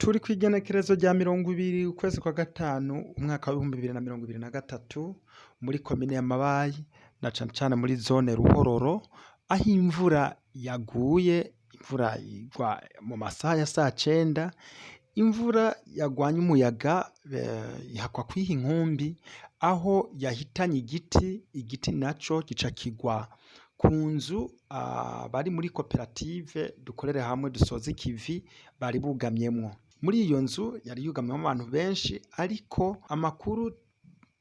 Turi kw'igenekerezo rya 20 ukwezi kwa gatanu umwaka w'2023 muri komine ya Mabayi na cane cane muri zone Ruhororo, aho imvura yaguye, imvura igwa mu masaha ya sacenda, imvura yagwanye umuyaga ihakwa kwiha inkumbi, aho yahitanye igiti, igiti naco gica kigwa ku nzu abari muri koperative Dukorere Hamwe Dusoze Ikivi bari bugamyemwo. Muri iyo nzu yari yugamyemwo abantu benshi, ariko amakuru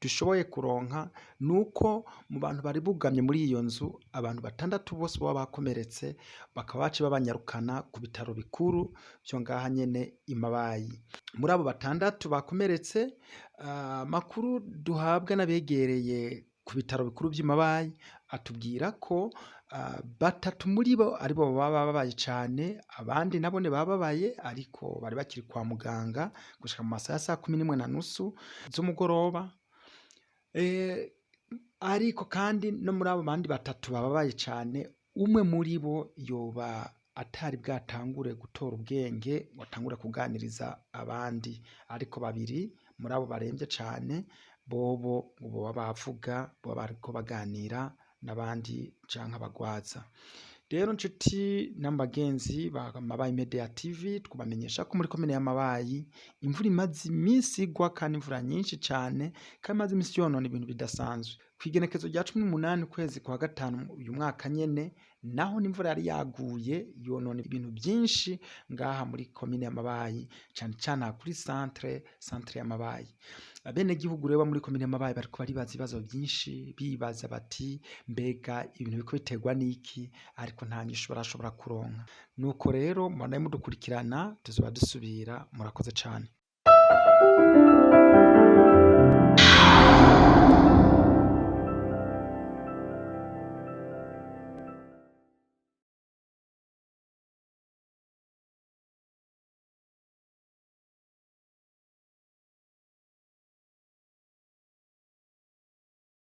dushoboye kuronka nuko mu bantu bari bugamye muri iyo nzu abantu batandatu bose boba bakomeretse, bakaba baciye babanyarukana ku bitaro bikuru vyo ngaha nyene i Mabayi. Muri abo batandatu bakomeretse, amakuru duhabwa n'abegereye ku bitaro bikuru vy'i Mabayi atubwira ko batatu muri bo aribo baba bababaye cane, abandi nabone bababaye ariko bari bakiri kwa muganga gushika mu masaha ya 11:30 z'umugoroba. Ariko kandi no muri abo bandi batatu bababaye cane, umwe muri bo yoba atari bwatangure gutora ubwenge ngo atangure kuganiriza abandi, ariko babiri muri abo baremvye cane bobo ngo boba bavuga, boba bariko baganira n'abandi canke abagwaza. Rero nshuti n'abagenzi ba Mabayi Media TV, twobamenyesha ko muri komine ya Mabayi imvura imaze imisi igwa, kandi imvura nyinshi cane, kandi imaze imisi yonona ibintu bidasanzwe. Kw'igenekezo rya 18 ukwezi kwa gatanu uyu mwaka nyene, naho n'imvura yari yaguye yonona ibintu vyinshi ngaha muri komine ya Mabayi, cane cane aha kuri centre ya Mabayi. Abenegihugu rero bo muri komine ya Mabayi bariko baribaza ibibazo vyinshi, bibaza bati mbega ibintu biriko biterwa n'iki, ariko nta nyishu barashobora kuronka. Nuko rero mubandanye mudukurikirana, tuzoba dusubira, murakoze cane.